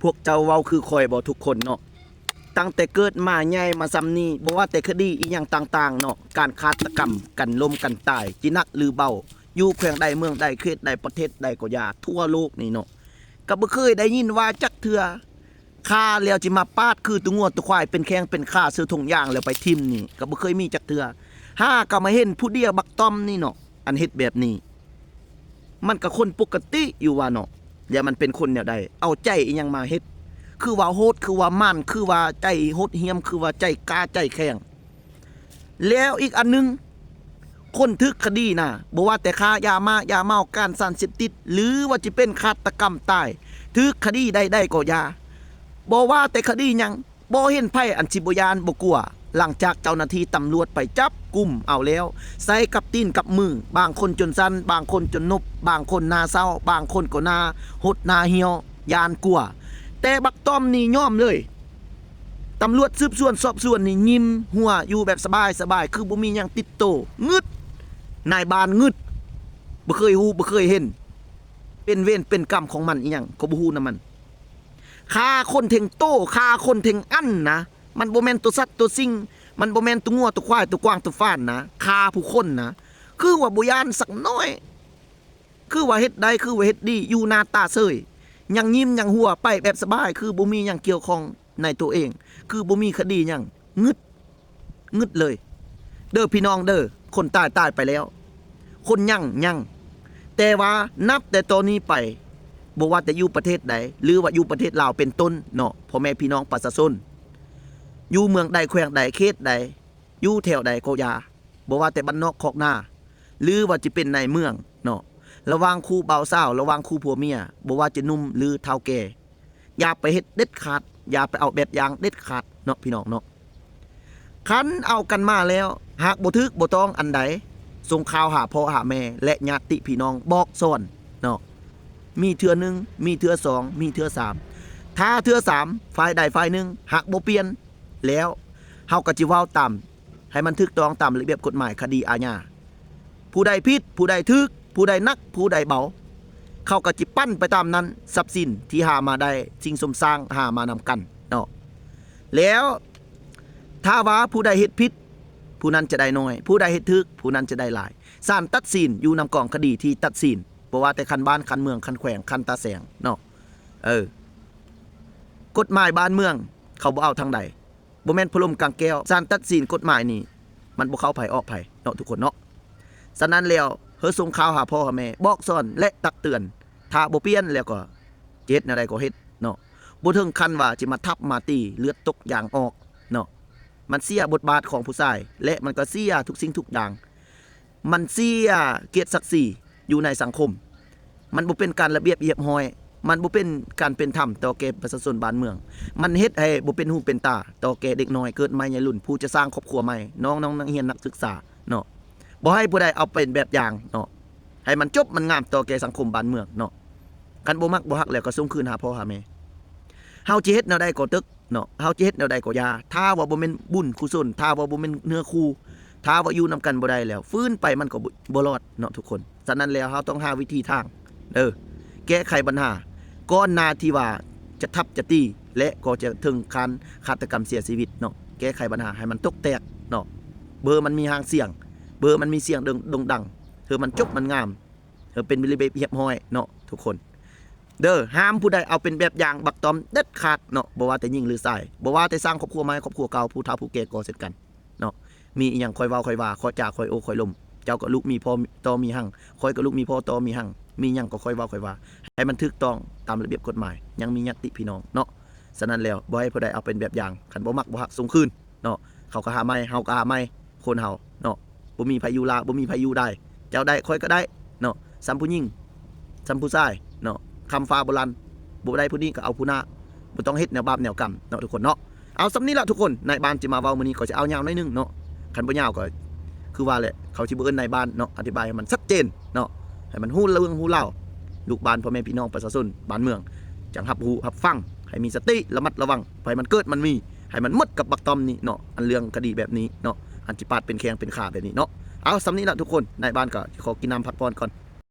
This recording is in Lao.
ພວກເຈົ້າເວົ້າຄືຂ້ອຍບໍ່ທຸກຄົນເນາະ? ຕັ້ງແຕ່ເກີດມາໃຫຍ່ມາສ່ຳນີ້ ບໍ່ວ່າແຕ່ຄະດີອີ່ຫຍັງຕ່າງໆເນາະ, ການຄາດຕະກຳກັນລົ້ມກັນຕາຍ ຊິໜັກຫຼືເບົາ, ຢູ່ແຂວງໃດເມືອງໃດເຂດໃດປະເທດໃດກໍຢ່າ ທົ່ວໂລກນີ້ເນາະ ກໍບໍ່ເຄີຍໄດ້ຍິນວ່າຈັກເທື່ອ. ຂ້າແລ້ວຊິມາປາດຄືຕົວງົວຕົວຄວາຍ ເປັນແຂ້ງເປັນຂາເສືອຖົງຢາງແລ້ວໄປຖິ້ມນີ້ ກໍບໍ່ເຄີຍມີຈັກເທື່ອ. ຫາກໍມາເຫັນຜູ້ດຽວບັກຕ້ອມນີ້ເນາະ ອັນເຮັດແບບນີ້. ມັນກໍຄົນປົກກະຕິຢູ່ວ່າເນາະ, ແລ້ວມັນເປັນຄົນແນວໃດ? ເອົາໃຈອີ່ຫຍັງມາເຮັດ? ຄືວ່າໂຫດ, ຄືວ່າໝັ່ນ, ຄືວ່າໃຈໂຫດຫ້ຽມ, ຄືວ່າໃຈກ້າໃຈແຂງ. ແລ້ວອີກອັນໜຶ່ງ, ຄົນຖືກຄະດີນະ, ບໍ່ວ່າແຕ່ຄ້າຢາມ້າຢາເມົາ, ການສານເສບຕິດ ຫຼືວ່າຈະເປັນຄາດຕະກຳຕາຍ, ຖືກຄະດີໃດໆກໍຢ່າ, ບໍ່ວ່າແຕ່ຄະດີຫຍັງ, ບໍ່ເຫັນໃຜອັນຊິບໍ່ຢ້ານບໍ່ກົວ. ຫຼັງຈາກເຈົ້າໜ້າທີ່ຕຳຫຼວດໄປຈັບກຸມເອົາແລ້ວ, ໃສ່ກັບຕີນກັບມື, ບາງຄົນຈົນສັ່ນ, ບາງຄົນຈົນນົບ, ບາງຄົນໜ້າເສົ້າ, ບາງຄົນກໍໜ້າຫົດໜ້າຫ່ຽວ, ຢ້ານກົວ. ແຕ່ບັກຕ້ອມນີ້ຍອມເລີຍ. ຕຳຫຼວດສືບສວນສອບສວນນີ້ຍິ້ມຫົວຢູ່ແບບສະບາຍໆ ຄືບໍ່ມີຫຍັງຕິດໂຕ. ງຶດ, ນາຍບ້ານງຶດ, ບໍ່ເຄີຍຮູ້, ບໍ່ເຄີຍເຫັນ, ເປັນເວນເປັນກຳຂອງມັນອີ່ຫຍັງກໍບໍ່ຮູ້ນຳມັນ. ຂ້າຄົນເທັງໂຕ, ຂ້າຄົນເທັງອັນນະ, ມັນບໍ່ແມ່ນຕົວສັດຕົວສິ່ງ, ມັນບໍ່ແມ່ນຕົວງົວຕົວຄວາຍ ຕົວກວາງຕົວຟານນະ, ຂ້າຜູ້ຄົນນະ, ຄືວ່າບໍ່ຢ້ານສັກໜ້ອຍ, ຄືວ່າເຮັດໄດ້, ຄືວ່າເຮັດດີ, ຢູ່ໜ້າຕາເສີຍ, ຍັງຍິ້ມຍັງຫົວໄປແບບສະບາຍ, ຄືບໍ່ມີຫຍັງກ່ຽວຂ້ອງໃນຕົວເອງ, ຄືບໍ່ມີຄະດີຫຍັງ. ງຶດ. ງຶດເລີຍເດີພີ່ນ້ອງເດີ. ຄົນຕາຍຕາຍໄປແລ້ວ, ຄົນຍັງຍັງ. ແຕ່ວ່ານັບແຕ່ຕອນນີ້ໄປ, ບໍ່ວ່າແຕ່ຢູ່ປະເທດໃດ ຫຼືວ່າຢູ່ປະເທດລາວເປັນຕົ້ນເນາະ, ພໍ່ແມ່ພີ່ນ້ອງປະຊາຊົນ ຢູ່ເມືອງໃດ ແຂວງໃດ ເຂດໃດ ຢູ່ແຖວໃດກໍຢ່າ, ບໍ່ວ່າແຕ່ບ້ານນອກຄອກນາ ຫຼືວ່າຈະເປັນໃນເມືອງເນາະ, ລະຫວ່າງຄູ່ບ່າວສາວ, ລະຫວ່າງຄູ່ຜົວເມຍ, ບໍ່ວ່າຈະໜຸ່ມ ຫຼື ເຖົ້າແກ່, ຢ່າໄປເຮັດເດັດຂາດ, ຢ່າໄປເອົາແບບຢ່າງເດັດຂາດເນາະ ພີ່ນ້ອງເນາະ. ຄັນເອົາກັນມາແລ້ວ ຫາກບໍ່ຖືກບໍ່ຕ້ອງອັນໃດ, ສົ່ງຂ່າວຫາພໍ່ຫາແມ່ ແລະ ຍາດຕິພີ່ນ້ອງບອກສອນເນາະ. ມີເທື່ອໜຶ່ງ, ມີເທື່ອສອງ, ມີເທື່ອສາມ. ຖ້າເທື່ອສາມ ຝ່າຍໃດຝ່າຍໜຶ່ງຫາກບໍ່ປ່ຽນແລ້ວ, ເຮົາກໍຈະເວົ້າຕາມ ໃຫ້ມັນຖືກຕ້ອງຕາມລະບຽບກົດໝາຍຄະດີອາຍາ. ຜູ້ໃດຜິດ, ຜູ້ໃດຖືກ, ຜູ້ໃດໜັກ, ຜູ້ໃດເບົາ, ເຂົາກໍຈະປັ້ນໄປຕາມນັ້ນ. ຊັບສິນທີ່ຫາມາໄດ້, ສິ່ງສົມສ້າງຫາມານຳກັນເນາະ. ແລ້ວຖ້າວ່າຜູ້ໃດເຮັດຜິດ, ຜູ້ນັ້ນຈະໄດ້ໜ້ອຍ, ຜູ້ໃດເຮັດຖືກ, ຜູ້ນັ້ນຈະໄດ້ຫຼາຍ. ສານຕັດສິນຢູ່ນຳກອງຄະດີທີ່ຕັດສິນ, ບໍ່ວ່າແຕ່ຂັ້ນບ້ານ, ຂັ້ນເມືອງ, ຂັ້ນແຂວງ, ຂັ້ນຕາແສງເນາະ. ເອີ, ກົດໝາຍບ້ານເມືອງເຂົາບໍ່ເອົາທາງໃດ. ບໍ່ແມ່ນພັດລົມກາງແກ້ວ, ສານຕັດສິນກົດໝາຍນີ້ ມັນບໍ່ເຂົ້າໃຜອອກໃຜເນາະ ທຸກຄົນເນາະ. ສະນັ້ນແລ້ວ ເຮີສົ່ງຂ່າວຫາພໍ່ຫາແມ່, ບອກສອນ ແລະ ຕັກເຕືອນ. ຖ້າບໍ່ປ່ຽນແລ້ວກໍຈະເຮັດແນວໃດກໍເຮັດເນາະ, ບໍ່ເຖິງຂັ້ນວ່າຈະມາທັບມາຕີ ເລືອດຕົກຢາງອອກເນາະ. ມັນເສຍບົດບາດຂອງຜູ້ຊາຍ ແລະ ມັນກໍເສຍທຸກສິ່ງທຸກຢ່າງ. ມັນເສຍກຽດສັກສີຢູ່ໃນສັງຄົມ, ມັນບໍ່ເປັນການລະບຽບຮຽບຮ້ອຍ, ມັນບໍ່ເປັນການເປັນທຳຕໍ່ແກ່ປະຊາຊົນບ້ານເມືອງ, ມັນເຮັດໃຫ້ບໍ່ເປັນຫູເປັນຕາຕໍ່ແກ່ເດັກນ້ອຍເກີດໃໝ່ໃຫຍ່ລຸນ ຜູ້ຈະສ້າງຄອບຄົວໃໝ່, ນ້ອງໆນັກຮຽນນັກສຶກສາເນາະ. ບໍ່ໃຫ້ຜູ້ໃດເອົາເປັນແບບຢ່າງເນາະ, ໃຫ້ມັນຈົບມັນງາມຕໍ່ແກ່ສັງຄົມບ້ານເມືອງເນາະ. ຄັນບໍ່ມັກບໍ່ຮັກແລ້ວກໍສົ່ງຄືນຫາພໍ່ຫາແມ່. ເຮົາຈະເຮັດແນວໃດກໍເຖິກ ເນາະ, ເຮົາຈະເຮັດແນວໃດກໍຢ່າ, ຖ້າວ່າບໍ່ແມ່ນບຸນກຸສົນ, ຖ້າວ່າບໍ່ແມ່ນເນື້ອຄູ່, ຖ້າວ່າຢູ່ນຳກັນບໍ່ໄດ້ແລ້ວ, ຟື້ນໄປມັນກໍບໍ່ ບໍ່ລອດເນາະ ທຸກຄົນ. ສະນັ້ນແລ້ວ ເຮົາຕ້ອງຫາວິທີທາງ ເອີ ແກ້ໄຂບັນຫາ ກ່ອນໜ້າທີ່ວ່າຈະທັບຈະຕີ ແລະ ກໍຈະເຖິງຂັ້ນຄາດຕະກຳເສຍຊີວິດເນາະ. ແກ້ໄຂບັນຫາໃຫ້ມັນຕົກແຕກເນາະ, ເບີມັນມີຫາງສຽງ, ເບີມັນມີສຽງໂດ່ງດັງ, ເຮີມັນຈົບມັນງາມ, ເຮີເປັນລະບຽບຮຽບຮ້ອຍເນາະ ທຸກຄົນ. ເດີ, ຫ້າມຜູ້ໃດເອົາເປັນແບບຢ່າງບັກຕ້ອມເດັດຂາດເນາະ, ບໍ່ວ່າແຕ່ຍິງຫຼືຊາຍ, ບໍ່ວ່າແຕ່ສ້າງຄອບຄົວໃໝ່, ຄອບຄົວເກົ່າ, ຜູ້ເຖົ້າຜູ້ແກ່ກໍເຊັ່ນກັນເນາະ. ມີອີ່ຫຍັງຄ່ອຍເວົ້າຄ່ອຍວ່າ, ຂໍຈາຄ່ອຍໂອ້ຄ່ອຍລົມ. ເຈົ້າກໍລຸມີພໍ່ຕໍ່ມີຮັ່ງ, ຂ້ອຍກໍລຸມີພໍ່ຕໍ່ມີຮັ່ງ. ມີຫຍັງກໍຄ່ອຍເວົ້າຄ່ອຍວ່າ, ໃຫ້ມັນຖືກຕ້ອງຕາມລະບຽບກົດໝາຍ, ຍັງມີຍາດຕິພີ່ນ້ອງເນາະ. ສະນັ້ນແລ້ວ ບໍ່ໃຫ້ຜູ້ໃດເອົາເປັນແບບຢ່າງ, ຄັນບໍ່ມັກບໍ່ຮັກ ສົ່ງຄືນເນາະ. ເຂົາກໍຫາໃໝ່, ເຮົາກໍຫາໃໝ່. ຄົນເຮົາເນາະ, ບໍ່ມີໃຜຢູ່ລາວ, ບໍ່ມີໃຜຢູ່ໄດ້. ເຈົ້າໄດ້, ຂ້ອຍກໍໄດ້ເນາະ, ສ່ຳຜູ້ຍິງ, ສ່ຳຜູ້ຊາຍເນາະ, ຄຳຟ້າບໍ່ລັ່ນ, ບໍ່ໄດ້ຜູ້ນີ້ກໍເອົາຜູ້ໜ້າ. ບໍ່ຕ້ອງເຮັດແນວບາບແນວກຳເນາະ ທຸກຄົນເນາະ. ເອົາສ່ຳນີ້ລະ ທຸກຄົນ, ນາຍບ້ານຊິມາເວົ້າມື້ນີ້ ກໍຊິເອົາຍາວໜ້ອຍໜຶ່ງເນາະ. ຄັນບໍ່ຍາວກໍຄືວ່າແຫຼະ, ເຂົາຊິບໍ່ເອີ້ນນາຍບ້ານເນາະ, ອະທິບາຍໃຫ້ມັນຊັດເຈນເນາະ, ໃຫ້ມັນຮູ້ເລື່ອງຮູ້ລາວ. ລູກບ້ານ, ພໍ່ແມ່ພີ່ນ້ອງປະຊາຊົນບ້ານເມືອງ ຈັ່ງຮັບຮູ້ຮັບຟັງ, ໃຫ້ມີສະຕິ, ລະມັດລະວັງ, ໃຫ້ມັນເກີດມັນມີ, ໃຫ້ມັນໝົດກັບບັກຕ້ອມນີ້ເນາະ. ອັນເລື່ອງຄະດີແບບນີ້ເນາະ, ອັນຊິປາດເປັນແຂ້ງເປັນຂາແບບນີ້ເນາະ. ເອົາສ່ຳນີ້ລະ ທຸກຄົນ, ນາຍບ້ານກໍຂໍກິນນ້ຳພັກຜ່ອນກ່ອນ.